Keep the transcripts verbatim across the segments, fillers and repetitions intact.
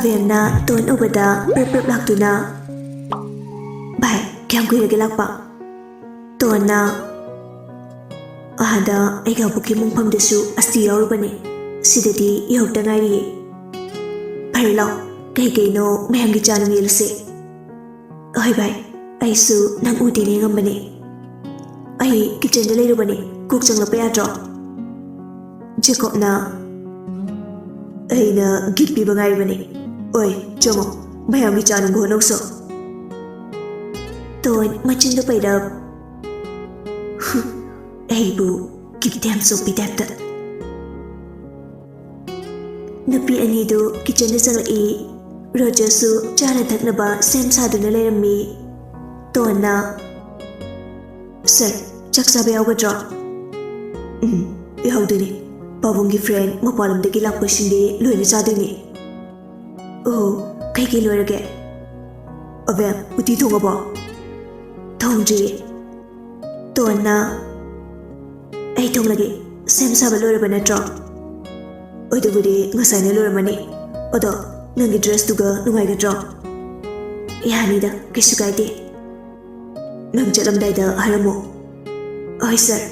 ꯃꯦꯝꯅ ꯇꯣꯟ ꯎꯕꯗ ꯄ꯭ꯔꯞ ꯄ꯭ꯔꯞ ꯂꯥꯛꯇꯨꯅ, "ꯚꯥꯏ, ꯀꯌꯥꯝ ꯀꯨꯏꯔꯒꯦ ꯂꯥꯛꯄ?" ꯇꯣꯟꯅ, "ꯑꯥꯗ ꯑꯩꯒ ꯕꯨꯛꯀꯤ ꯃꯨꯡꯐꯝꯗꯁꯨ ꯑꯁꯇꯤ ꯌꯥꯎꯔꯨꯕꯅꯦ꯫ ꯁꯤꯗꯗꯤ ꯌꯧꯔꯛꯇ ꯉꯥꯏꯔꯤꯌꯦ꯫ ꯐꯔꯦ, ꯂꯥꯎ, ꯀꯩ ꯀꯩꯅꯣ ꯃꯌꯥꯝꯒꯤ ꯆꯥ ꯅꯨꯡ ꯌꯦꯜꯂꯨꯁꯦ꯫" "ꯍꯣꯏ ꯚꯥꯏ, ꯑꯩꯁꯨ ꯅꯪ ꯎꯗꯦ ꯅꯤꯡꯉꯝꯕꯅꯦ꯫ ꯑꯩ ꯀꯤꯆꯟꯗ ꯂꯩꯔꯨꯕꯅꯦ, ꯀꯣꯛ ꯆꯪꯂꯛꯄ ꯌꯥꯗ꯭ꯔꯣ?" ꯖꯦꯀꯣꯕꯅ, "ꯑꯩꯅ ꯒꯤꯐ ꯄꯤꯕ ꯉꯥꯏꯔꯤꯕꯅꯦ꯫ ꯑꯣꯏ, ꯆꯪꯉꯣ, ꯃꯌꯥꯝꯒꯤ ꯆꯥ ꯅꯨꯡꯕꯨ ꯍꯣꯠꯅꯧꯁꯣ꯫" ꯇꯣꯟ ꯃꯆꯤꯟꯗꯨ ꯄꯩꯔꯞ, "ꯑꯩꯕꯨ ꯒꯤꯐꯇ ꯌꯥꯝ ꯆꯣꯞꯄꯤ ꯇꯥꯏꯞꯇ꯫" ꯅꯨꯄꯤ ꯑꯅꯤꯗꯨ ꯀꯤꯆꯟꯗ ꯆꯪꯂꯛꯏ꯫ ꯔꯣꯖꯔꯁꯨ ꯆꯥꯅ ꯊꯛꯅꯕ ꯁꯦꯝ ꯁꯥꯗꯨꯅ ꯂꯩꯔꯝꯃꯤ꯫ ꯇꯣꯟꯅ, "ꯁꯔ, ꯆꯥꯛ ꯆꯥꯕ ꯌꯥꯎꯒꯗ꯭ꯔꯣ?" "ꯎꯝ, ꯌꯥꯎꯗꯣꯏꯅꯤ꯫ ꯄꯥꯕꯨꯡꯒꯤ ꯐ꯭ꯔꯦꯟ ꯃꯄꯥꯟꯂꯣꯝꯗꯒꯤ ꯂꯥꯛꯄꯁꯤꯡꯗꯤ ꯂꯣꯏꯅ ꯆꯥꯗꯣꯏꯅꯤ꯫" "ꯑꯣ, ꯀꯩꯀꯩ ꯂꯣꯏꯔꯒꯦ?" "ꯑꯕꯦꯝ, ꯎꯇꯤ ꯊꯣꯡꯉꯕꯣ?" "ꯊꯣꯡꯗ꯭ꯔꯤꯌꯦ꯫" ꯇꯣꯟꯅ, "ꯑꯩ ꯊꯣꯡꯂꯒꯦ, ꯁꯦꯝ ꯁꯥꯕ ꯂꯣꯏꯔꯕ ꯅꯠꯇ꯭ꯔꯣ?" "ꯑꯗꯨꯕꯨꯗꯤ ꯉꯁꯥꯏꯅ ꯂꯣꯏꯔꯝꯃꯅꯤ꯫ ꯑꯗꯣ ꯅꯪꯒꯤ ꯗ꯭ꯔꯦꯁꯇꯨꯒ ꯅꯨꯡꯉꯥꯏꯒꯗ꯭ꯔꯣ?" "ꯌꯥꯅꯤꯗ, ꯀꯩꯁꯨ ꯀꯥꯏꯗꯦ꯫" "ꯅꯪ ꯆꯠꯂꯝꯗꯥꯏꯗ ꯍꯥꯏꯔꯝꯃꯣ꯫" "ꯍꯣꯏ ꯁꯔ꯫"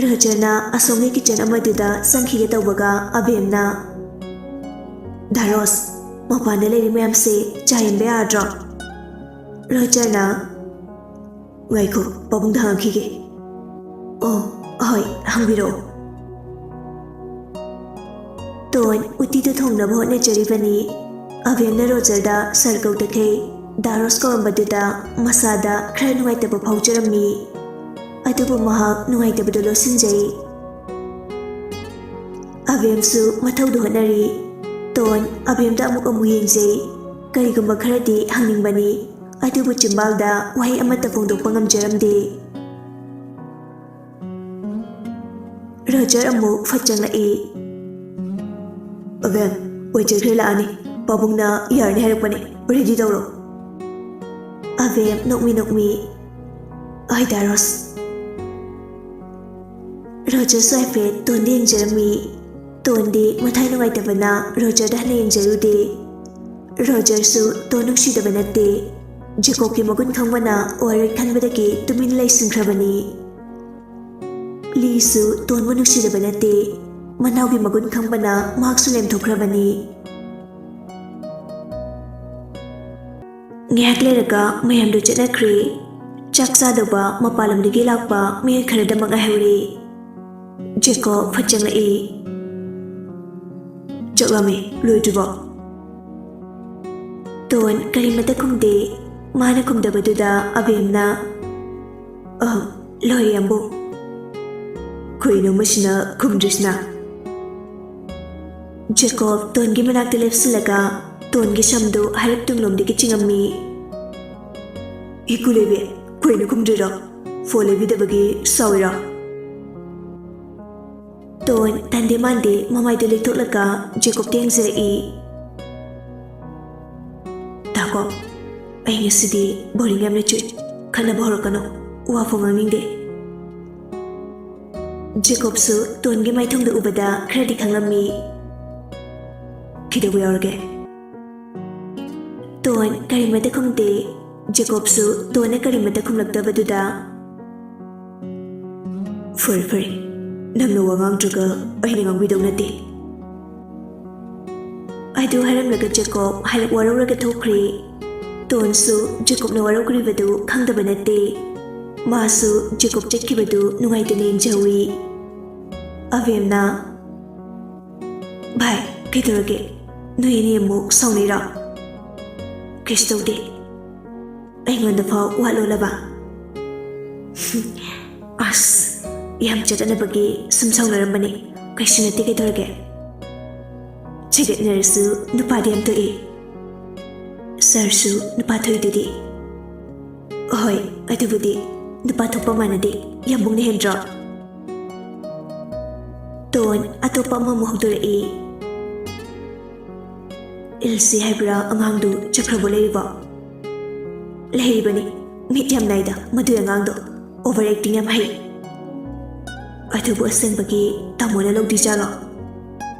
ꯔꯣꯖꯔꯅ ꯑꯁꯣꯝꯒꯤ ꯀꯤꯆꯟ ꯑꯃꯗꯨꯗ ꯆꯪꯈꯤꯒꯦ ꯇꯧꯕꯒ ꯑꯕꯦꯝꯅ, "ꯗꯥ ꯔꯣꯁ, ꯃꯄꯥꯟꯗ ꯂꯩꯔꯤ ꯃꯌꯥꯝꯁꯦ ꯆꯥ ꯌꯦꯟꯕ ꯌꯥꯔꯗ꯭ꯔꯣ?" ꯔꯣꯖꯔꯅ, "ꯉꯥꯏꯈꯣ, ꯄꯥꯕꯨꯡꯗ ꯍꯪꯉꯛꯈꯤꯒꯦ꯫" "ꯑꯣ, ꯍꯣꯏ, ꯍꯪꯕꯤꯔꯛꯑꯣ꯫" ꯇꯣꯟ ꯎꯇꯤꯗꯨ ꯊꯣꯡꯅꯕ ꯍꯣꯠꯅꯖꯔꯤꯕꯅꯤ꯫ ꯑꯕꯦꯝꯅ ꯔꯣꯖꯔꯗ ꯁꯔ ꯀꯧꯗꯈꯩ ꯗꯥ ꯔꯣꯁ ꯀꯧꯔꯝꯕꯗꯨꯗ ꯃꯁꯥꯗ ꯈꯔ ꯅꯨꯡꯉꯥꯏꯇꯕ ꯐꯥꯎꯖꯔꯝꯃꯤ꯫ ꯑꯗꯨꯕꯨ ꯃꯍꯥꯛ ꯅꯨꯡꯉꯥꯏꯇꯕꯗꯨ ꯂꯣꯠꯁꯤꯟꯖꯩ꯫ ꯑꯕꯦꯝꯁꯨ ꯃꯊꯧꯗꯨ ꯍꯣꯠꯅꯔꯤ꯫ ꯇꯣꯟ ꯑꯕꯦꯝꯗ ꯑꯃꯨꯛ ꯑꯃꯨꯛ ꯌꯦꯡꯖꯩ꯫ ꯀꯔꯤꯒꯨꯝꯕ ꯈꯔꯗꯤ ꯍꯪꯅꯤꯡꯕꯅꯤ, ꯑꯗꯨꯕꯨ ꯆꯤꯝꯕꯥꯜꯗ ꯋꯥꯍꯩ ꯑꯃꯠꯇ ꯐꯣꯡꯗꯣꯛꯄ ꯉꯝꯖꯔꯝꯗꯦ꯫ ꯔꯣꯖꯔ ꯑꯃꯨꯛ ꯐꯠ ꯆꯪꯂꯛꯏ꯫ "ꯑꯕꯦꯝ, ꯋꯦꯇꯔ ꯈꯔ ꯂꯥꯛꯑꯅꯤ꯫ ꯄꯥꯕꯨꯡꯅ ꯌꯥꯔꯅꯤ ꯍꯥꯏꯔꯛꯄꯅꯦ꯫ ꯔꯦꯗꯤ ꯇꯧꯔꯣ꯫" ꯑꯕꯦꯝ ꯅꯣꯛꯃꯤ ꯅꯣꯛꯃꯤ, "ꯍꯣꯏ ꯗꯥ ꯔꯣꯁ꯫" ꯔꯣꯖꯔꯁꯨ ꯍꯥꯏꯐꯦꯠ ꯇꯣꯟꯗ ꯌꯦꯡꯖꯔꯝꯃꯤ꯫ ꯇꯣꯟꯗꯤ ꯃꯊꯥꯏ ꯅꯨꯡꯉꯥꯏꯇꯕꯅ ꯔꯣꯖꯔꯗ ꯍꯟꯅ ꯌꯦꯡꯖꯔꯨꯗꯦ꯫ ꯔꯣꯖꯔꯁꯨ ꯇꯣꯟ ꯅꯨꯡꯁꯤꯗꯕ ꯅꯠꯇꯦ꯫ ꯖꯦꯀꯣꯕꯀꯤ ꯃꯒꯨꯟ ꯈꯪꯕꯅ ꯋꯥꯔꯣꯏ ꯈꯟꯕꯗꯒꯤ ꯇꯨꯃꯤꯟ ꯂꯩꯁꯤꯟꯈ꯭ꯔꯕꯅꯤ꯫ ꯂꯤꯁꯨ ꯇꯣꯟꯕꯨ ꯅꯨꯡꯁꯤꯗꯕ ꯅꯠꯇꯦ꯫ ꯃꯅꯥꯎꯒꯤ ꯃꯒꯨꯟ ꯈꯪꯕꯅ ꯃꯍꯥꯛꯁꯨ ꯂꯦꯝꯊꯣꯛꯈ꯭ꯔꯕꯅꯤ꯫ ꯉꯥꯏꯍꯥꯛ ꯂꯩꯔꯒ ꯃꯌꯥꯝꯗꯨ ꯆꯠꯅꯈ꯭ꯔꯦ꯫ ꯆꯥꯛ ꯆꯥꯗꯧꯕ ꯃꯄꯥꯟ ꯂꯝꯗꯒꯤ ꯂꯥꯛꯄ ꯃꯤꯑꯣꯏ ꯈꯔꯗꯃꯛ ꯉꯥꯏꯍꯧꯔꯦ꯫ ꯖꯦꯀꯣꯕ ꯐꯠ ꯆꯪꯂꯛꯏ꯫ "ꯆꯥꯛ ꯂꯥꯝꯃꯦ, ꯂꯣꯏꯗ꯭ꯔꯤꯕꯣ?" ꯇꯣꯟ ꯀꯔꯤꯃꯠꯇ ꯈꯨꯝꯗꯦ꯫ ꯃꯥꯅ ꯈꯨꯝꯗꯕꯗꯨꯗ ꯑꯕꯦꯝꯅ, "ꯑ, ꯂꯣꯏꯔꯦ, ꯌꯥꯝꯕꯨꯡ꯫ ꯀꯩꯅꯣ ꯃꯁꯤꯅ ꯈꯨꯝꯗ꯭ꯔꯤꯁꯤꯅ?" ꯖꯦꯀꯣꯕ ꯇꯣꯟꯒꯤ ꯃꯅꯥꯛꯇ ꯂꯦꯞꯁꯤꯜꯂꯒ ꯇꯣꯟꯒꯤ ꯁꯝꯗꯨ ꯍꯥꯏꯔꯞ ꯇꯨꯡꯂꯣꯝꯗꯒꯤ ꯆꯤꯡꯉꯝꯃꯤ꯫ "ꯏꯀꯨ ꯂꯩꯕꯤ, ꯀꯩꯅꯣ ꯈꯨꯝꯗ꯭ꯔꯤꯔꯣ? ꯐꯣꯟ ꯂꯩꯕꯤꯗꯕꯒꯤ ꯁꯥꯎꯔꯤꯔꯣ?" ꯇꯣꯟ ꯇꯟꯗꯦ ꯃꯥꯟꯗꯦ ꯃꯃꯥꯏꯗꯨ ꯂꯦꯛꯊꯣꯛꯂꯒ ꯖꯦꯀꯣꯕꯇ ꯌꯦꯡꯖꯔꯛꯏ꯫ "ꯇꯥꯀꯣ, ꯑꯩ ꯉꯁꯤꯗꯤ ꯕꯣꯔꯤꯡ ꯌꯥꯝꯅ ꯆꯨꯏ꯫ ꯈꯠꯅꯕ ꯍꯧꯔꯛꯀꯅꯨ, ꯋꯥ ꯐꯥꯎ ꯉꯥꯡꯅꯤꯡꯗꯦ꯫" ꯖꯦꯀꯣꯕꯁꯨ ꯇꯣꯟꯒꯤ ꯃꯥꯏꯊꯣꯡꯗ ꯎꯕꯗ ꯈꯔꯗꯤ ꯈꯪꯂꯝꯃꯤ꯫ "ꯀꯩꯗꯧꯕ ꯌꯥꯎꯔꯒꯦ?" ꯇꯣꯟ ꯀꯔꯤꯃꯠꯇ ꯈꯨꯝꯗꯦ꯫ ꯖꯦꯀꯣꯕꯁꯨ ꯇꯣꯟꯅ ꯀꯔꯤꯃꯠꯇ ꯈꯨꯝꯂꯛꯇꯕꯗꯨꯗ, "ꯐꯔꯦ, ꯐꯔꯦ, ꯅꯪꯅ ꯋꯥ ꯉꯥꯡꯗ꯭ꯔꯒ ꯑꯩꯅ ꯉꯥꯡꯕꯤꯗꯧ ꯅꯠꯇꯦ꯫" ꯑꯗꯨ ꯍꯥꯏꯔꯝꯂꯒ ꯖꯦꯀꯣꯕ ꯍꯥꯏꯔꯞ ꯋꯥꯔꯧꯔꯒ ꯊꯣꯛꯈ꯭ꯔꯦ꯫ ꯇꯣꯟꯁꯨ ꯖꯦꯀꯣꯕꯅ ꯋꯥꯔꯧꯈ꯭ꯔꯤꯕꯗꯨ ꯈꯪꯗꯕ ꯅꯠꯇꯦ꯫ ꯃꯥꯁꯨ ꯖꯦꯀꯣꯕ ꯆꯠꯈꯤꯕꯗꯨ ꯅꯨꯡꯉꯥꯏꯇꯅ ꯌꯦꯡꯖꯍꯧꯏ꯫ ꯑꯕꯦꯝꯅ, "ꯚꯥꯏ, ꯀꯩꯗꯧꯔꯒꯦ? ꯅꯣꯏ ꯑꯅꯤ ꯑꯃꯨꯛ ꯁꯥꯎꯅꯩꯔꯣ?" "ꯀꯩꯁꯨ ꯇꯧꯗꯦ꯫ ꯑꯩꯉꯣꯟꯗ ꯐꯥꯎ ꯋꯥ ꯂꯣꯠꯂꯕ?" "ꯑꯁ, ꯌꯥꯝ ꯆꯠꯅꯅꯕꯒꯤ ꯁꯨꯝ ꯁꯥꯎꯅꯔꯝꯕꯅꯤ, ꯀꯩꯁꯨ ꯅꯠꯇꯦ, ꯀꯩꯗꯧꯔꯒꯦ? ꯆꯒꯠꯅꯔꯁꯨ ꯅꯨꯄꯥꯗꯤ ꯌꯥꯝ ꯊꯣꯛꯏ꯫ ꯁꯥꯔꯁꯨ ꯅꯨꯄꯥ ꯊꯣꯛꯏꯗꯨꯗꯤ꯫" "ꯍꯣꯏ, ꯑꯗꯨꯕꯨꯗꯤ ꯅꯨꯄꯥ ꯊꯣꯛꯄ ꯃꯥꯟꯅꯗꯦ, ꯌꯥꯝꯕꯨꯡꯅ ꯍꯦꯟꯗ꯭ꯔꯣ?" ꯇꯣꯟ ꯑꯇꯣꯞꯄ ꯑꯃꯃꯨꯛ ꯍꯧꯗꯣꯔꯛꯏ꯫ "ꯏꯜꯁꯤ ꯍꯥꯏꯕ꯭ꯔꯥ ꯑꯉꯥꯡꯗꯨ ꯆꯠꯈ꯭ꯔꯕꯣ, ꯂꯩꯔꯤꯕꯣ?" "ꯂꯩꯔꯤꯕꯅꯤ, ꯃꯤꯠ ꯌꯥꯝ ꯅꯥꯏꯗ ꯃꯗꯨꯏ ꯑꯉꯥꯡꯗꯣ, ꯑꯣꯚꯔ ꯑꯦꯛꯇꯤꯡ ꯌꯥꯝ ꯍꯩ꯫ ꯑꯗꯨꯕꯨ ꯑꯁꯦꯡꯕꯒꯤ ꯇꯥꯃꯣꯅ ꯂꯧꯗ꯭ꯔꯤꯖꯥꯠꯂꯣ?"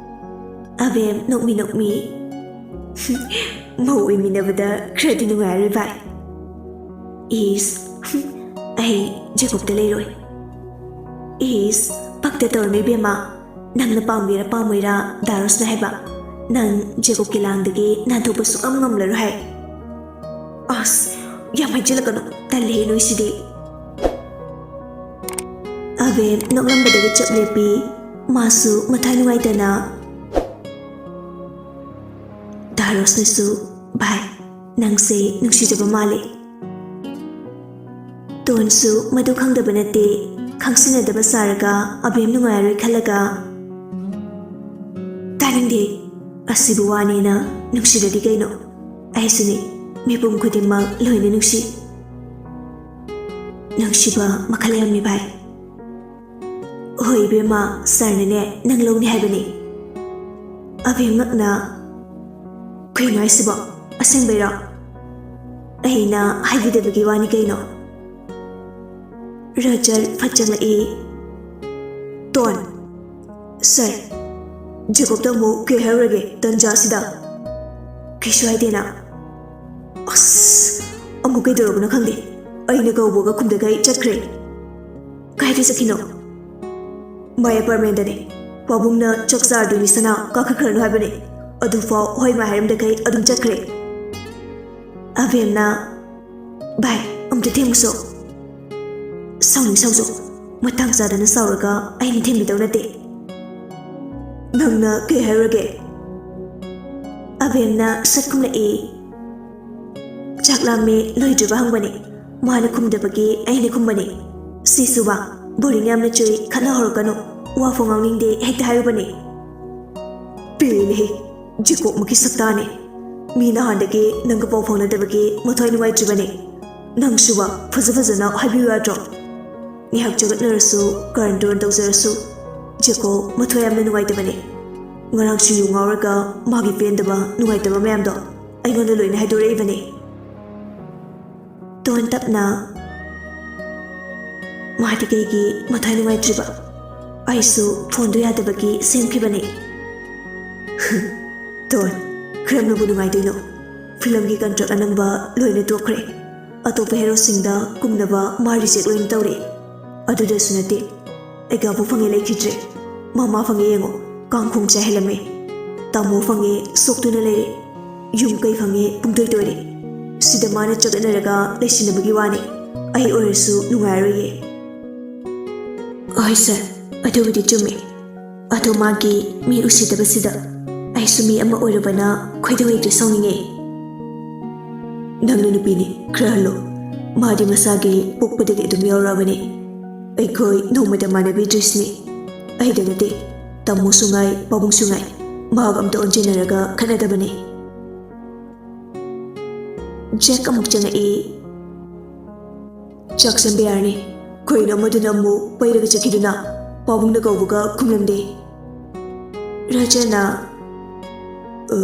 ꯑꯕꯦꯝ ꯅꯣꯛꯃꯤ ꯅꯣꯛꯃꯤ꯫ "ꯃꯧ ꯑꯣꯏꯃꯤꯟꯅꯕꯗ ꯈꯔꯗꯤ ꯅꯨꯡꯉꯥꯏꯔꯣꯏ ꯚꯥꯏ꯫ ꯏꯁ, ꯑꯩ ꯖꯦꯀꯣꯕꯇ ꯂꯩꯔꯣꯏ꯫ ꯏꯁ, ꯄꯛꯇ ꯇꯧꯔꯅꯨ ꯏꯕꯦꯝꯃ꯫ ꯅꯪꯅ ꯄꯥꯝꯒꯦꯔꯥ ꯄꯥꯝꯃꯣꯏꯔꯥ, ꯗꯥ ꯔꯣꯁꯅ ꯍꯥꯏꯕ, ꯅꯪ ꯖꯦꯀꯣꯕꯀꯤ ꯂꯥꯡꯗꯒꯤ ꯅꯥꯟꯊꯣꯛꯄ ꯁꯨꯛꯉꯝ ꯉꯝꯂꯔꯣꯏ ꯍꯥꯏ꯫ ꯑꯁ, ꯌꯥꯝ ꯍꯥꯏꯖꯤꯜꯂꯛꯀꯅꯨ, ꯇꯜꯂꯦꯍꯦ ꯅꯣꯏꯁꯤꯗꯤ꯫" ꯑꯕꯦꯝ ꯅꯣꯛꯂꯝꯕꯗꯒꯤ ꯆꯞ ꯂꯦꯞꯄꯤ꯫ ꯃꯥꯁꯨ ꯃꯊꯥ ꯅꯨꯡꯉꯥꯏꯇꯅ꯫ ꯗꯥ ꯔꯣꯁꯅꯁꯨ, "ꯚꯥꯏ, ꯅꯪꯁꯦ ꯅꯨꯡꯁꯤꯖꯕ ꯃꯥꯜꯂꯦ꯫" ꯇꯣꯟꯁꯨ ꯃꯗꯨ ꯈꯪꯗꯕ ꯅꯠꯇꯦ, ꯈꯪꯁꯤꯟꯅꯗꯕ ꯁꯥꯔꯒ ꯑꯕꯦꯝ ꯅꯨꯡꯉꯥꯏꯔꯔꯣꯏ ꯈꯜꯂꯒ, "ꯇꯥꯅꯤꯡꯗꯦ, ꯑꯁꯤꯕꯨ ꯋꯥꯅꯦꯅ ꯅꯨꯡꯁꯤꯔꯗꯤ ꯀꯩꯅꯣ? ꯑꯩꯁꯨꯅꯤ, ꯃꯤꯄꯨꯝ ꯈꯨꯗꯤꯡꯃꯛ ꯂꯣꯏꯅ ꯅꯨꯡꯁꯤ꯫ ꯅꯨꯡꯁꯤꯕ ꯃꯈꯜ ꯌꯥꯝꯃꯤ ꯚꯥꯏ꯫" "ꯍꯣꯏ ꯏꯕꯦꯝꯃ, ꯁꯥꯔꯅꯅꯦ ꯅꯪ ꯂꯧꯅꯤ ꯍꯥꯏꯕꯅꯤ꯫" ꯑꯕꯦꯝ ꯉꯛꯅ, "ꯀꯩꯅꯣ ꯍꯥꯏꯁꯤꯕꯣ? ꯑꯁꯦꯡꯕꯩꯔꯣ? ꯑꯩꯅ ꯍꯥꯏꯕꯤꯗꯕꯒꯤ ꯋꯥꯅꯤ ꯀꯩꯅꯣ?" ꯔꯖꯜ ꯐꯠ ꯆꯪꯂꯛꯏ꯫ "ꯇꯣꯟ, ꯁꯥꯔ, ꯖꯦꯀꯣꯕꯇ ꯑꯃꯨꯛ ꯀꯩ ꯍꯥꯏꯔꯨꯔꯒꯦ ꯇꯟꯖꯥꯁꯤꯗ?" "ꯀꯩꯁꯨ ꯍꯥꯏꯗꯦꯅ꯫" "ꯑꯁ, ꯑꯃꯨꯛ ꯀꯩꯗꯧꯔꯕꯅꯣ ꯈꯪꯗꯦ, ꯑꯩꯅ ꯀꯧꯕꯒ ꯈꯨꯝꯗꯈꯩ ꯆꯠꯈ꯭ꯔꯦ꯫" "ꯀꯥꯏꯗ ꯆꯠꯈꯤꯅꯣ?" "ꯃꯥꯏ ꯑꯦꯄꯥꯔꯠꯃꯦꯟꯗꯅꯦ꯫ ꯄꯥꯕꯨꯡꯅ ꯆꯥꯛ ꯆꯥꯔꯗꯣꯏꯅꯤ ꯁꯅꯥ, ꯀꯥꯈꯠꯈ꯭ꯔꯅꯨ ꯍꯥꯏꯕꯅꯦ꯫ ꯑꯗꯨꯐꯥꯎ ꯍꯣꯏ ꯃꯥꯏ ꯍꯥꯏꯔꯝꯗꯈꯩ ꯑꯗꯨꯝ ꯆꯠꯈ꯭ꯔꯦ꯫" ꯑꯕꯦꯝꯅ, "ꯚꯥꯏ, ꯑꯝꯇ ꯊꯦꯝꯃꯨꯁꯣ꯫" "ꯁꯥꯎꯅꯤꯡ ꯁꯥꯎꯖꯧ, ꯃꯇꯥꯡ ꯆꯥꯗꯅ ꯁꯥꯎꯔꯒ ꯑꯩꯅ ꯊꯦꯝꯕꯤꯗꯧ ꯅꯠꯇꯦ꯫ ꯅꯪꯅ ꯀꯩ ꯍꯥꯏꯔꯨꯔꯒꯦ?" ꯑꯕꯦꯝꯅ ꯁꯠ ꯈꯨꯝꯂꯛꯏ꯫ "ꯆꯥꯛ ꯂꯥꯝꯃꯦ" ꯂꯣꯏꯗ꯭ꯔꯤꯕ ꯍꯪꯕꯅꯦ꯫ ꯃꯥꯅ ꯈꯨꯝꯗꯕꯒꯤ ꯑꯩꯅ ꯈꯨꯝꯕꯅꯦ꯫ "ꯁꯤꯁꯨꯕ, ꯕꯣꯔꯤꯡ ꯌꯥꯝꯅ ꯆꯨꯏ, ꯈꯠꯅ ꯍꯧꯔꯛꯀꯅꯨ, ꯋꯥ ꯐꯥꯎ ꯉꯥꯡꯅꯤꯡꯗꯦ" ꯍꯦꯛꯇ ꯍꯥꯏꯔꯨꯕꯅꯦ꯫ "ꯄꯦꯜꯂꯦꯍꯦ, ꯖꯦꯀꯣꯕꯃꯨꯛꯀꯤ ꯁꯛꯇꯥꯅꯦ꯫ ꯃꯤ ꯅꯍꯥꯟꯗꯒꯤ ꯅꯪꯒ ꯄꯥꯎ ꯐꯥꯎꯅꯗꯕꯒꯤ ꯃꯊ꯭ꯋꯥꯏ ꯅꯨꯡꯉꯥꯏꯇ꯭ꯔꯤꯕꯅꯦ꯫ ꯅꯪꯁꯨꯕ ꯐꯖ ꯐꯖꯅ ꯍꯥꯏꯕꯤꯌꯨ ꯌꯥꯗ꯭ꯔꯣ?" ꯉꯥꯏꯍꯥꯛ ꯆꯒꯠꯅꯔꯁꯨ, ꯀꯔꯟ ꯇꯨꯔꯟ ꯇꯧꯖꯔꯁꯨ, ꯖꯦꯀꯣꯕ ꯃꯊ꯭ꯋꯥꯏ ꯌꯥꯝꯅ ꯅꯨꯡꯉꯥꯏꯇꯕꯅꯦ꯫ ꯉꯔꯥꯡꯁꯨ ꯌꯨ ꯉꯥꯎꯔꯒ ꯃꯥꯒꯤ ꯄꯦꯟꯗꯕ, ꯅꯨꯡꯉꯥꯏꯇꯕ ꯃꯌꯥꯝꯗꯣ ꯑꯩꯉꯣꯟꯗ ꯂꯣꯏꯅ ꯍꯥꯏꯗꯣꯔꯛꯏꯕꯅꯦ꯫ ꯇꯣꯟ ꯇꯞꯅ, "ꯃꯥꯗꯤ ꯀꯩꯒꯤ ꯃꯊ꯭ꯋꯥꯏ ꯅꯨꯡꯉꯥꯏꯇ꯭ꯔꯤꯕ? ꯑꯩꯁꯨ ꯐꯣꯟꯗꯣ ꯌꯥꯗꯕꯒꯤ ꯁꯦꯝꯈꯤꯕꯅꯦ꯫" ꯇꯣꯟ, ꯀꯔꯝꯅꯕꯨ ꯅꯨꯡꯉꯥꯏꯗꯣꯏꯅꯣ? ꯐꯤꯂꯝꯒꯤ ꯀꯟꯇ꯭ꯔꯦꯛ ꯑꯅꯝꯕ ꯂꯣꯏꯅ ꯇꯣꯛꯈ꯭ꯔꯦ꯫ ꯑꯇꯣꯞꯄ ꯍꯦꯔꯣꯁꯤꯡꯗ ꯀꯨꯝꯅꯕ ꯃꯥ ꯔꯤꯖꯦꯛ ꯂꯣꯏꯅ ꯇꯧꯔꯦ꯫ ꯑꯗꯨꯗꯁꯨ ꯅꯠꯇꯦ, ꯑꯩꯒꯥꯕꯨ ꯐꯪꯉꯦ ꯂꯩꯈꯤꯗ꯭ꯔꯦ꯫ ꯃꯃꯥ ꯐꯪꯉꯦ ꯌꯦꯡꯉꯣ, ꯀꯥꯡꯈꯣꯡ ꯆꯥꯏꯍꯜꯂꯝꯃꯦ꯫ ꯇꯥꯃꯣ ꯐꯪꯉꯦ ꯁꯣꯛꯇꯨꯅ ꯂꯩꯔꯦ꯫ ꯌꯨꯝ ꯀꯩ ꯐꯪꯉꯦ ꯄꯨꯡꯇꯣꯏ ꯇꯣꯏꯔꯦ꯫ ꯁꯤꯗ ꯃꯥꯅ ꯆꯒꯠꯅꯔꯒ ꯂꯩꯁꯤꯟꯅꯕꯒꯤ ꯋꯥꯅꯤ꯫ ꯑꯩ ꯑꯣꯏꯔꯁꯨ ꯅꯨꯡꯉꯥꯏꯔꯣꯏꯌꯦ꯫ ꯍꯣꯏ ꯁꯥꯔ, ꯑꯗꯨꯕꯨꯗꯤ ꯆꯨꯝꯃꯦ꯫ ꯑꯗꯣ ꯃꯥꯒꯤ ꯃꯤ ꯎꯁꯤꯠꯇꯕꯁꯤꯗ ꯑꯩꯁꯨ ꯃꯤ ꯑꯃ ꯑꯣꯏꯔꯨꯕꯅ ꯈꯣꯏꯗꯧ ꯍꯦꯛꯇ ꯁꯥꯎꯅꯤꯡꯉꯦ꯫ ꯅꯪꯅ ꯅꯨꯄꯤꯅꯤ, ꯈꯔ ꯍꯜꯂꯣ꯫ ꯃꯥꯗꯤ ꯃꯁꯥꯒꯤ ꯄꯣꯛꯄꯗꯒꯤ ꯑꯗꯨꯝ ꯌꯥꯎꯔꯛꯑꯕꯅꯤ꯫ ꯑꯩꯈꯣꯏ ꯅꯣꯡꯃꯇ ꯃꯥꯟꯅꯕꯤꯗ꯭ꯔꯤꯁꯤꯅꯤ꯫ ꯑꯩꯗ ꯅꯠꯇꯦ, ꯇꯥꯃꯣꯁꯨ ꯉꯥꯏ, ꯄꯥꯕꯨꯡꯁꯨ ꯉꯥꯏ, ꯃꯍꯥꯛ ꯑꯝꯇ ꯑꯣꯟꯁꯤꯟꯅꯔꯒ ꯈꯠꯅꯗꯕꯅꯤ꯫ ꯖꯦꯛ ꯑꯃꯨꯛ ꯆꯪꯉꯛꯏ꯫ ꯆꯥꯛ ꯆꯪꯕ ꯌꯥꯔꯅꯤ꯫ ꯀꯩꯅꯣ ꯑꯃꯗꯨꯅ ꯑꯃꯨꯛ ꯄꯩꯔꯒ ꯆꯠꯈꯤꯗꯨꯅ? ꯄꯥꯕꯨꯡꯅ ꯀꯧꯕꯒ ꯈꯨꯝꯂꯝꯗꯦ꯫ ꯔꯣꯖꯔꯅ, "ꯑ,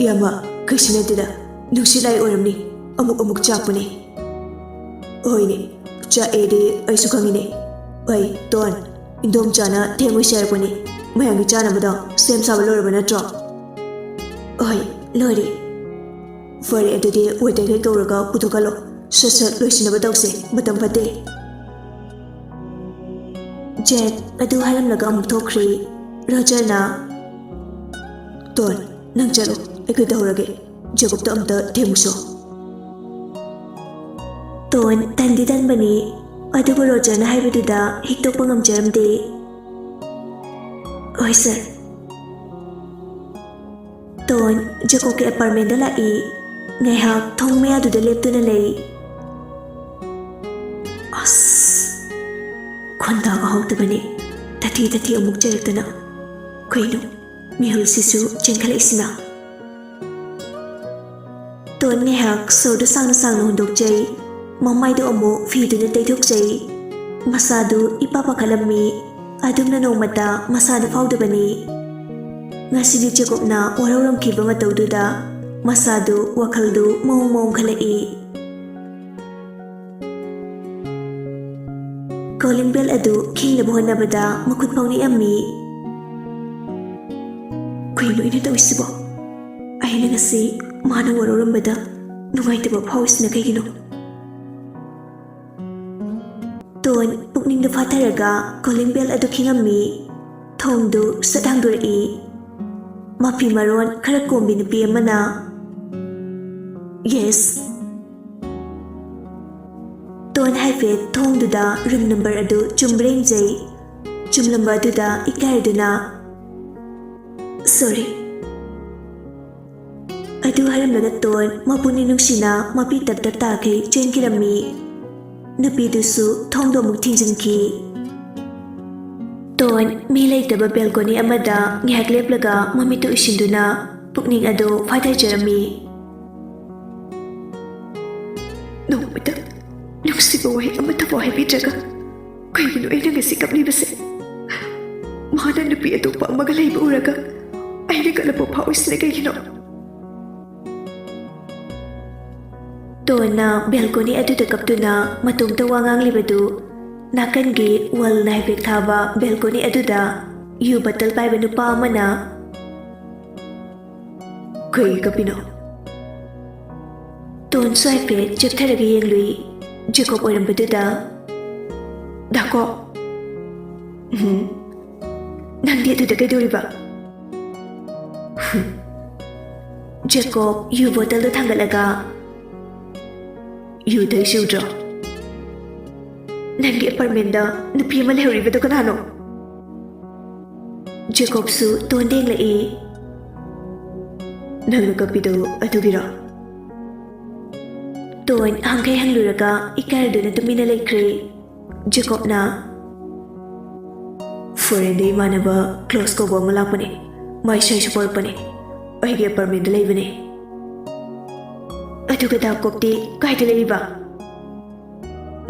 ꯏꯌꯥꯝꯕ, ꯀꯩꯁꯨ ꯅꯠꯇꯦꯗ, ꯅꯨꯡꯁꯤꯠ ꯂꯥꯏ ꯑꯣꯏꯔꯝꯅꯤ, ꯑꯃꯨꯛ ꯑꯃꯨꯛ ꯆꯥꯛꯄꯅꯦ"꯫ "ꯍꯣꯏꯅꯦ, ꯆꯥꯛꯑꯦꯗꯤ ꯑꯩꯁꯨ ꯈꯪꯉꯤꯅꯦ꯫ ꯑꯩ, ꯇꯣꯟ, ꯏꯟꯗꯣꯝꯆꯥꯅ ꯊꯦꯡꯉꯣꯏ ꯍꯥꯏꯔꯛꯄꯅꯤ꯫ ꯃꯌꯥꯝꯒꯤ ꯆꯥꯅꯕꯗꯣ ꯁꯦꯝ ꯁꯥꯕ ꯂꯣꯏꯔꯕ ꯅꯠꯇ꯭ꯔꯣ?" "ꯍꯣꯏ, ꯂꯣꯏꯔꯦ"꯫ "ꯐꯔꯦ, ꯑꯗꯨꯗꯤ ꯋꯦꯇꯔꯈꯩ ꯀꯧꯔꯒ ꯄꯨꯊꯣꯛꯍꯜꯂꯣ꯫ ꯁꯠ ꯁꯠ ꯂꯣꯏꯁꯤꯟꯅꯕ ꯇꯧꯁꯦ, ꯃꯇꯝ ꯐꯠꯇꯦ"꯫ ꯖꯦꯛ ꯑꯗꯨ ꯍꯥꯏꯔꯝꯂꯒ ꯑꯃꯨꯛ ꯊꯣꯛꯈ꯭ꯔꯦ꯫ ꯔꯣꯖꯔꯅ, "ꯇꯣꯟ, ꯅꯪ ꯆꯠꯂꯣ, ꯑꯩ ꯀꯩꯗꯧꯔꯒꯦ? ꯖꯦꯀꯣꯕꯇ ꯑꯝꯇ ꯊꯦꯝꯃꯨꯁꯣ"꯫ ꯇꯣꯟ ꯇꯟꯗꯤ ꯇꯟꯕꯅꯤ, ꯑꯗꯨꯕꯨ ꯔꯣꯖꯔꯅ ꯍꯥꯏꯕꯗꯨꯗ ꯍꯤꯛꯇꯣꯛꯄ ꯉꯝꯖꯔꯝꯗꯦ꯫ "ꯍꯣꯏ ꯁꯥꯔ"꯫ ꯇꯣꯟ ꯖꯦꯀꯣꯕꯀꯤ ꯑꯦꯄꯥꯔꯠꯃꯦꯟꯗ ꯂꯥꯛꯏ꯫ ꯉꯥꯏꯍꯥꯛ ꯊꯣꯡ ꯃꯌꯥꯗꯨꯗ ꯂꯦꯞꯇꯨꯅ ꯂꯩ꯫ ꯑꯁ! ꯈꯣꯟꯗꯥ ꯍꯧꯗꯕꯅꯤ꯫ ꯇꯊꯤ ꯇꯊꯤ ꯑꯃꯨꯛ ꯆꯩꯔꯛꯇꯅ꯫ ꯀꯩꯅꯣ? ꯃꯤꯍꯨꯜꯁꯤꯁꯨ ꯆꯦꯟꯈꯠꯂꯛꯏꯁꯤꯅ꯫ ꯇꯣꯟ ꯉꯥꯏꯍꯥꯛ ꯁꯣꯔꯗꯨ ꯁꯥꯡꯅ ꯁꯥꯡꯅ ꯍꯣꯟꯗꯣꯛꯆꯩ꯫ ꯃꯃꯥꯏꯗꯨ ꯑꯃꯨꯛ ꯐꯤꯗꯨꯅ ꯇꯩꯊꯣꯛꯆꯩ꯫ ꯃꯁꯥꯗꯨ ꯏꯄꯥ ꯄꯥꯈꯠꯂꯝꯃꯤ꯫ ꯑꯗꯨꯝꯅ ꯅꯣꯡꯃꯇ ꯃꯁꯥꯗ ꯐꯥꯎꯗꯕꯅꯤ꯫ ꯉꯁꯤꯗꯤ ꯖꯦꯀꯣꯕꯅ ꯋꯥꯔꯧꯔꯝꯈꯤꯕ ꯃꯇꯧꯗꯨꯗ ꯃꯁꯥꯗꯨ, ꯋꯥꯈꯜꯗꯨ ꯃꯑꯣꯡ ꯃꯑꯣꯡ ꯈꯜꯂꯛꯏ꯫ ꯀꯣꯂꯤꯡ ꯕꯦꯜ ꯑꯗꯨ ꯈꯤꯡꯅꯕ ꯍꯣꯠꯅꯕꯗ ꯃꯈꯨꯠ ꯐꯥꯎ ꯅꯤꯛꯑꯝꯃꯤ꯫ ꯀꯨꯏ ꯂꯣꯏꯅ ꯇꯧꯔꯤꯁꯤꯕꯣ? ꯑꯩꯅ ꯉꯁꯤ ꯃꯥꯅ ꯋꯥꯔꯧꯔꯝꯕꯗ ꯅꯨꯡꯉꯥꯏꯇꯕ ꯐꯥꯎꯔꯤꯁꯤꯅ ꯀꯩꯒꯤꯅꯣ? ꯇꯣꯟ ꯄꯨꯛꯅꯤꯡꯗ ꯐꯥꯊꯔꯒ ꯀꯣꯂꯤꯡ ꯕꯦꯜ ꯑꯗꯨ ꯈꯤꯡꯉꯝꯃꯤ꯫ ꯊꯣꯡꯗꯨ ꯁꯠ ꯍꯥꯡꯗꯣꯔꯛꯏ꯫ ꯃꯐꯤ ꯃꯔꯣꯟ ꯈꯔ ꯀꯣꯝꯕꯤ ꯅꯨꯄꯤ ꯑꯃꯅ, "ꯌꯦꯁ?" ꯇꯣꯟ ꯍꯥꯏꯐꯦꯠ ꯊꯣꯡꯗꯨꯗ ꯔꯨꯝ ꯅꯝꯕꯔ ꯑꯗꯨ ꯆꯨꯝꯕ꯭ꯔꯥ ꯌꯦꯡꯖꯩ꯫ ꯆꯨꯝꯂꯝꯕ ꯑꯗꯨꯗ ꯏꯀꯥꯏꯗꯨꯅ, "ꯁꯣꯔꯤ"꯫ ꯑꯗꯨ ꯍꯥꯏꯔꯝꯂꯒ ꯇꯣꯟ ꯃꯄꯨꯛꯅꯤꯡ ꯅꯨꯡꯁꯤꯅ ꯃꯄꯤ ꯇꯞ ꯇꯞ ꯇꯥꯈꯩ ꯆꯦꯟꯈꯤꯔꯝꯃꯤ꯫ ꯅꯨꯄꯤꯗꯨꯁꯨ ꯊꯣꯡꯗꯣ ꯑꯃꯨꯛ ꯊꯤꯡꯖꯤꯟꯈꯤ꯫ ꯇꯣꯟ ꯃꯤ ꯂꯩꯇꯕ ꯕꯦꯜꯀꯣꯅꯤ ꯑꯃꯗ ꯉꯥꯏꯍꯥꯛ ꯂꯦꯞꯂꯒ ꯃꯃꯤꯠꯇꯨ ꯎꯏꯁꯤꯟꯗꯨꯅ ꯄꯨꯛꯅꯤꯡ ꯑꯗꯨ ꯐꯥꯊꯖꯔꯝꯃꯤ꯫ ꯅꯣꯡꯃꯇ ꯅꯨꯡꯁꯤꯕ ꯋꯥꯍꯩ ꯑꯃꯠꯇꯐꯥꯎ ꯍꯥꯏꯕꯤꯗ꯭ꯔꯒ ꯀꯩꯒꯤꯅꯣ ꯑꯩꯅ ꯉꯁꯤ ꯀꯞꯂꯤꯕꯁꯦ? ꯃꯥꯅ ꯅꯨꯄꯤ ꯑꯇꯣꯞꯄ ꯑꯃꯒ ꯂꯩꯕ ꯎꯔꯒ ꯑꯩꯅ ꯀꯜꯂꯛꯄ ꯐꯥꯎꯔꯤꯁꯤꯅ ꯀꯩꯒꯤꯅꯣ? ꯇꯣꯟꯅ ꯕꯦꯜꯀꯣꯅꯤ ꯑꯗꯨꯗ ꯀꯞꯇꯨꯅ ꯃꯇꯣꯝꯇ ꯋꯥ ꯉꯥꯡꯂꯤꯕꯗꯨ ꯅꯥꯀꯟꯒꯤ ꯋꯥꯜꯅ ꯍꯥꯏꯐꯦꯠ ꯊꯥꯕ ꯕꯦꯜꯀꯣꯅꯤ ꯑꯗꯨꯗ ꯌꯨ ꯕꯇꯜ ꯄꯥꯏꯕ ꯅꯨꯄꯥ ꯑꯃꯅ, "ꯀꯩ ꯀꯞꯄꯤꯅꯣ?" ꯇꯣꯟꯁꯨ ꯍꯥꯏꯐꯦꯠ ꯆꯦꯞꯊꯔꯒ ꯌꯦꯡꯂꯨꯏ꯫ ꯖꯦꯀꯣꯕ ꯑꯣꯏꯔꯝꯕꯗꯨꯗ, "ꯗꯥꯀꯣ, ꯎꯝ, ꯅꯪꯗꯤ ꯑꯗꯨꯗ ꯀꯩꯗꯧꯔꯤꯕ?" ꯖꯦꯀꯣꯕ ꯌꯨ ꯕꯣꯇꯜꯗꯨ ꯊꯥꯡꯒꯠꯂꯒ, "ꯌꯨ ꯊꯛꯏꯁꯤ ꯎꯗ꯭ꯔꯣ? ꯅꯪꯒꯤ ꯑꯦꯄꯥꯔꯠꯃꯦꯟꯗ ꯅꯨꯄꯤ ꯑꯃ ꯂꯩꯍꯧꯔꯤꯕꯗꯨ ꯀꯅꯥꯅꯣ?" ꯖꯦꯀꯣꯕꯁꯨ ꯇꯣꯟꯗ ꯌꯦꯡꯂꯛꯏ꯫ "ꯅꯪꯅ ꯀꯞꯄꯤꯗꯣ ꯑꯗꯨꯒꯤꯔꯣ?" ꯇꯣꯟ ꯍꯪꯈꯩ ꯍꯪꯂꯨꯔꯒ ꯏꯀꯥꯏꯔꯗꯨꯅ ꯇꯨꯃꯤꯟꯅ ꯂꯩꯈ꯭ꯔꯦ꯫ ꯖꯦꯀꯣꯕꯅ, "ꯐꯣꯔꯦꯟꯗ ꯏꯃꯥꯟꯅꯕ ꯀ꯭ꯂꯣꯁ ꯀꯧꯕ ꯑꯃ ꯂꯥꯛꯄꯅꯦ꯫ ꯃꯥꯏ ꯁꯥꯏꯁꯨ ꯄꯣꯔꯛꯄꯅꯦ꯫ ꯑꯩꯒꯤ ꯑꯦꯄꯥꯔꯠꯃꯦꯟꯗ ꯂꯩꯕꯅꯦ꯫" "ꯑꯗꯨꯒ ꯗꯥꯀꯣꯕꯇꯤ ꯀꯥꯏꯗ ꯂꯩꯔꯤꯕ?"